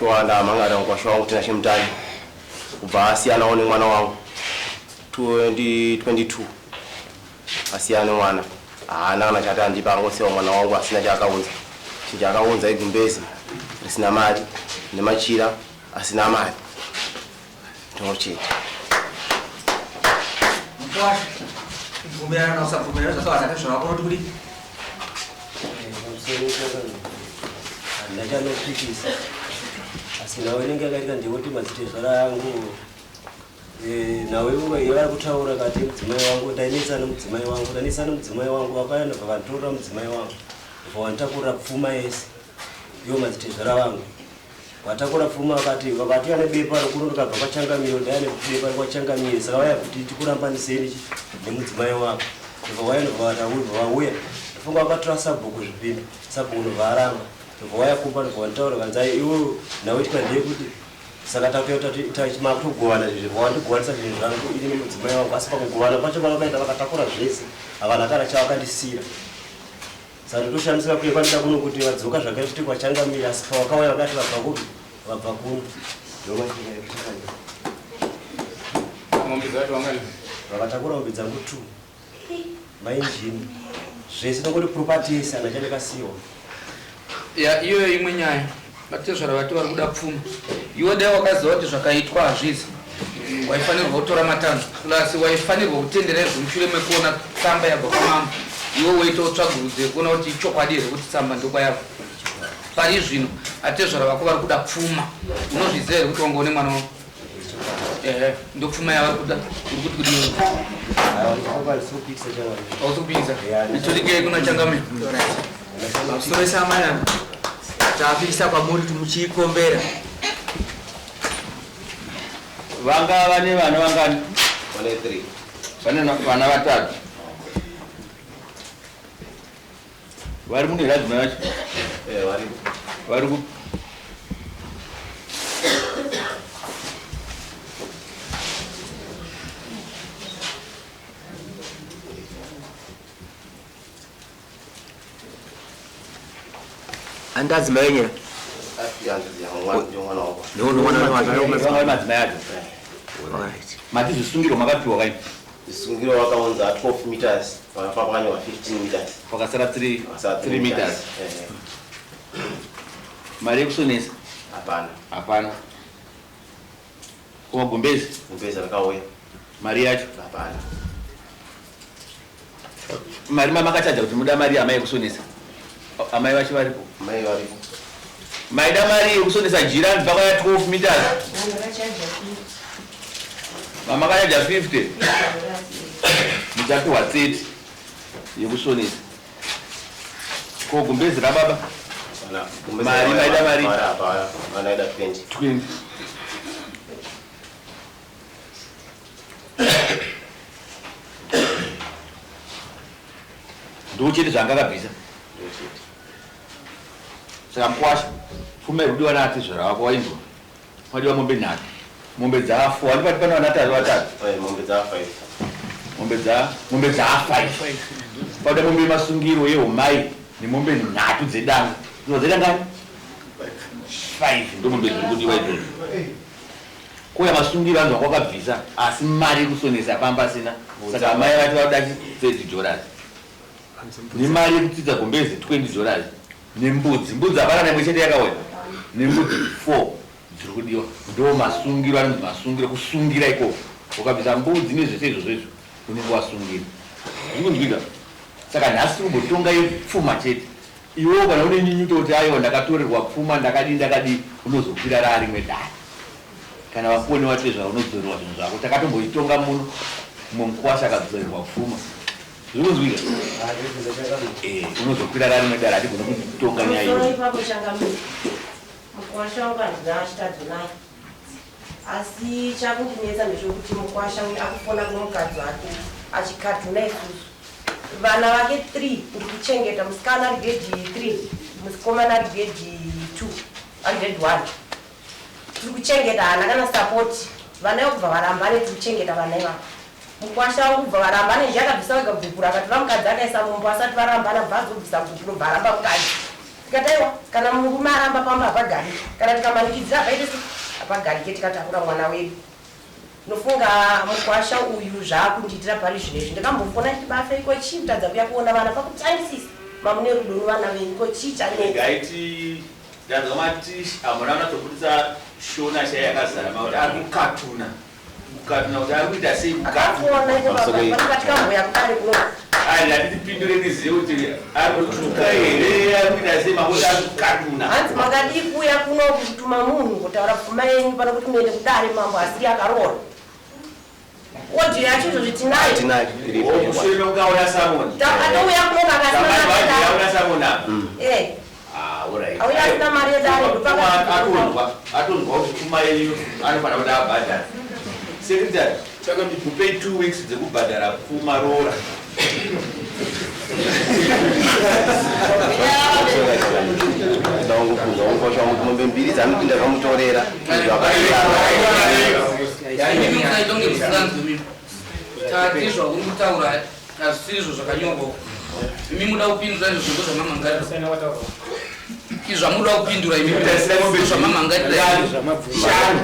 Shuwa ndamangara mukwasha wangu Tinashe Mutari kubva asiyanawo nemwana wangu 2022 asiyana nemwana haana kana chati andipa akangosiya mwana wangu asina chaakaunza chinhu chaakaunza igumbezi risina mari nemachira asina mari ndochete. Mukwasha, kubvumirana kana kusabvumirana zvakawanda nezvawako unoti kudii? Handina chanopikisa asi nhau inenge yakaitika ndeyekuti madzitezvara angu eh, nhau yavari kutaura kati mudzimai wangu ndainetsana nemudzimai wangu ndanetsana nemudzimai wangu vakauya ndobva vanditorera mudzimai wangu ndobva vanditakura pfuma yese ivo madzitezvara vangu Vatakura pfuma vakati vakati ane bepa rokuno ndikabva kwachangamire ndaya nebepa rekwachangamire saka vaya kuti tikurambanisei nemudzimai wako ndobva vaya ndobva vataurwa vauya ndofunga vakatora sabhuku zvipindu sabhuku ndobva aramba ndobva vaya kumba ndobva vanditaura kanzi ai iwe nhauitika ndeyekuti saka takutogovana zvinhu vandigovanisa zvinhu zvangu ini nemudzimai wangu asi pakugovana pacho pavakaenda vakatakura zvese havana kana chavakandisira Saka ndotoshamisika kuye kwandida kuno kuti vadzoka zvakare kuti kwachangamira asi pavakauya vakati vabva kupi vabva kuno ndomaitikaekuchakanya Mombe dzacho vangani? Vakatakura mombe dzangu two mainjini zvese ndokuti property yese ana chandakasiwa. Ya iyoyo imwe nyaya. Vatezvara vati vari kuda pfuma. Iwe dai wakaziva kuti zvakaitwa hazvizi waifanirwa kutora matanho plus waifanirwa kutendera izvo mushure mekuona tsamba yabva kwamambo iwe woitawo tsvagurudzo yekuona kuti ichokwadi here kuti tsamba ndokwayabva pari zvino atezvara vako vari kuda pfuma unozviziva here kuti wanga une mwana wangu ehe ndopfuma yavari kuda uri kuti kudii hausi kupikisa itorikei kuna changamire Pamusoro samana tafisa kwamuri kuti muchiikombera. Vanga vane vana vangani? Vane 3. Vane vana vatatu. Vari mune radzimai vacho? Eh, vari. Vari ku Andi adzimai enyu madzimai acho mati zvisungiro makapiwa kai zvisungiro vakaunza 12 meters vakapakanyorwa 15 meters pakasara 3 meters mari yekusonesa hapana hapana kumagumbezi gumbezi rakauya mari yacho hapana mari mamakachaja kuti muda mari amai yekusonesa amai vacho varipo amai varipo maida mari yekusonesa jira ndibva ya 12 meters mamakachaja 50 muchapiwa 30 yekusonesa ko gumbezi rababa mari maida mari mari 20 20 ndochete zvanga akabvisa saka mukwasha pfuma iri kudiwa naatezvara wako wainzwa padiwa mombe nhatu mombe dzaafo handipati pane vanatatu vatatu mombe dzafive mombe dza mombe dzaafive pada mombe yemasungiro yeumai nemombe nhatu dzedanga dzinodza ngani five ndo mombe dziri kudiwa idzodzo Kuya masungiro anzi wanga wakabvisa asi mari yekusonesa pamba asina saka amai vati vakuda 30 dollars nemari yekutsitsa gumbezi 20 dollars nembudzi mbudzi hapana nemwe chete yakauya nembudzi 4 dziri kudiwa ndo masungiro anonzi masungiro kusungira ikoko ukabvisa mbudzi nezvese izvozvo izvo unenge wasungira zvikunzwika saka nhasi tiri kumbotonga yepfuma chete Iwewo kana une nyunyuto kuti aiwa ndakatorerwa pfuma ndakadii ndakadii unozokwira raarimwe dare. Kana vakoni vatezvara unodzorerwa zvinhu zvako. Takatomboitonga muno mumwe mukuwasha akadzorerwa pfuma. Zviri kunzwika? Eh, unozokwira rarimwe dare hatigone kutonga nyaya Pamusoro iyoyo. ipapo changamire, mukuwasha wangu handina chitadzo naye asi chakundinetsa ndechekuti mukuwasha uyu akufona kuno mukadzi wake achikadhuna isusu Vana vake 3 ndikuchengeta, musikana ari grade 3, musikomana ari grade 2, ari grade 1. Tiri kuchengeta haana kana support. Vana ivo kubva varambane tiri kuchengeta vana ivavo. Mukwasha wangu kubva varambane ndiye akabvisa wega gupuro akatora mukadzi akaisa mumba asati varambana bva azobvisa gupuro bva aramba mukadzi. Tikati aiwa, kana murume aramba pamba hapagariki, kana tikamanikidzira hapaite se hapagarike, tikatakura mwana wedu. Nofunga mukwasha uyu zvaakundiitira pari zvino izvi, ndakambofona achiti bafe iko chii kutadza kuya kuona vana pakutangisisa mamune rudo nevana venyu ko chii chanetsa? Regai ti ndanzwa mati hamuna kunatsobudisa shona chaiyo yakazara makuti ari kukatuna kukatuna kuti ari kuita sei kukatuna. Akafona ipo baba pane patikamboya kudare kuno. Ai ndati tipindure tizive kuti ari kutuka here ari kuita sei makuti ari kukatuna. Hanzi makadii kuuya kuno kutuma munhu kutaura pfuma yenyu pano kuti muende kudare mambo asiri akaroora. Audio yacho izvozvi tinayo. Tinayo iripo. Oh, mushure mekunge auya samoni. Atouya kuno kakasina mari yedare. Auya samoni apa. Eh. Ah, alright. Auya asina mari yedare, ndopaka- Atonzwa, atonzwa kuti pfuma yenyu anofanira kuti abhadhara. Secretary, mupei 2 weeks dzekubhadhara pfuma roora. Ndangobvunza mukwasha wangu kuti mombe mbiri dzanoti ndakamutorera Imi musaita kunge musinganzwi imi. Tati zvauri kutaura hazvisiri izvo zvakanyorwa. Imi muda kupindura izvo zvinhu zvamamangarira. Izvi zvamuda kupindura imi Tarisira mombe zvamamangarira. Shanu.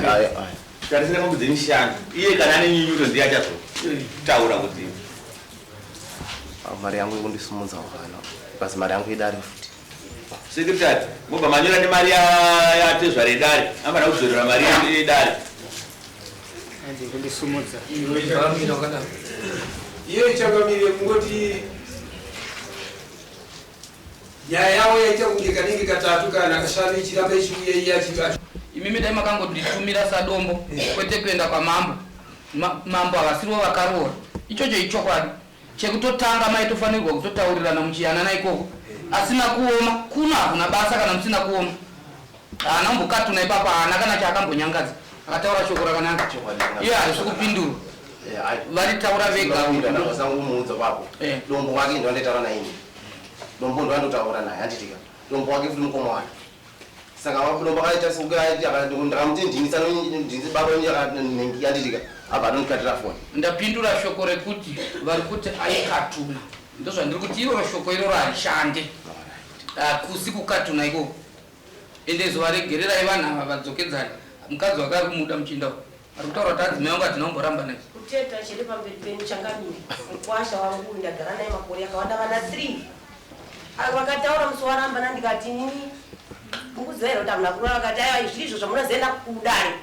Tarisira mombe dzenyu shanu. Iye kana ane nyunyuto ndiye achazotaura kuti mari yangu ikundisimudza mwana basi mari yangu idare futi. Secretary, mobva manyora nemari yatezvara yedare. Anofanira kudzorera mari yedare. Hanzi kundisumudza. Varamira wakadaro. Iye changamire kungoti nyaya yavo yaita kunge kanenge katatu kana kashanu ichiramba ichiuya iye achi Imimi dai makangonditumira sadombo kwete kuenda kwamambo. Mambo havasirivo vakaroora. Ichocho ichokwadi. Chekutotanga maitofanirwa kutotaurirana muchiyanana ikoko. Asina kuoma kuno hakuna basa kana musina kuoma. Haana kumbokatuna ipapo haana kana chaakambonyangadza. Akataura shoko rakanaka. Iye harisi kupindurwa. Varitaura vega. Ndakazangomuudza papo. Dombo wake ndo andotaura naye ini. Dombo ndo andotaura naye handitika. Dombo wake futi mukoma wake. Saka dombo akaita sekuti ndakamuti ndinisa ndinisi baba nhingi handitika. Abva atondikatira foni. Ndapindura shoko rekuti vari kuti aikatuna. Ndozvandiri kuti iroro shoko iroro harishande. Hakusi kukatuna ikoko. Ende zuva regererai vanhu ava vadzokedzane. Mukadzi wake ari kumuda muchinda uyu. Ari kutaura kuti adzimai vangu hatina kumboramba naye. Kuteta chete pamberi penyu changamire. Mukwasha wangu uyu ndagara naye makore akawanda vana 3. Vakataura musi warambana ndikati inini mukuziva here kuti hamuna kuroora vakati aiwa izvi izvo zvamunozoenda kudare.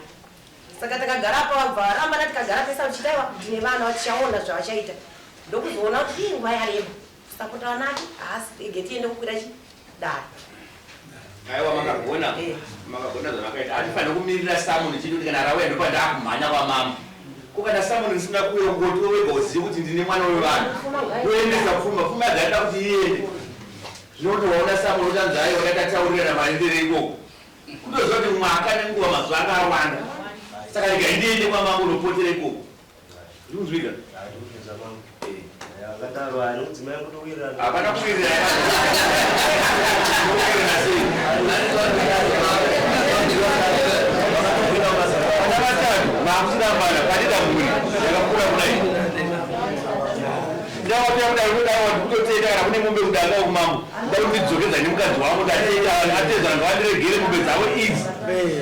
Saka takagara apa vabva varambana tikagara pese vachiti aiwa ndine vana vachichaona zvavachaita. Ndokuzoona kuti ii nguva yareba. Kusapota vana ake haasi rege tiende kukwira chi dare. Aiwa makagona. Makagona zvamakaita. Hatifaniri kumirira samoni chete kuti kana rauya ndopa ndakumhanya kwamambo. Ko kana samoni risina kuuya kungoti iwe wega uzive kuti ndine mwana wevanhu. Woendesa pfuma, pfuma yagara kuti iende. Zvino kuti waona samoni utanzi aiwa ndakataurirana maendere ikoko. Kutoziva kuti mwaka nenguva mazuva anga awanda. Saka rega ndiende kwamambo unopotera ikoko. Ndikuzwika? Akadaro ani mudzimai wangu towirirana. Hapana kuwirirana. Kuwirirana sei? Vana vatatu vakuchirambana pane mhuri yakakura kudai. Ndawauya kudai kudai kutotenda kana kune mombe kudanga kumambo. Ndari kundidzokeza nemukadzi wangu ndatenda atezvara ngavandiregere mombe dzavo idzi.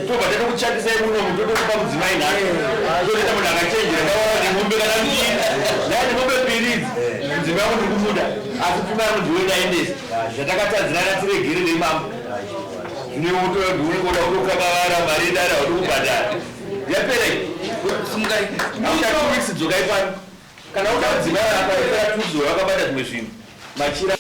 Tobva tatokuchatisai muno totokupa mudzimai nhasi. Totoita munhu akachenjera ndawana nemombe kana mbiri. Ndaya nemombe mbiri idzi. Mudzimai wangu ndiri kumuda asi pfuma yangu ndiwe ndaendesa. Zvatakatadzirana tiregererei mambo. Zvino unenge uda kutokakavara mari yedare haudi kubhadhara. Yapera iyi. Simukai. After 2 weeks dzokai pano. Kana uda mudzimai akapera tuzo vakabata zvimwe zvinhu. Machira.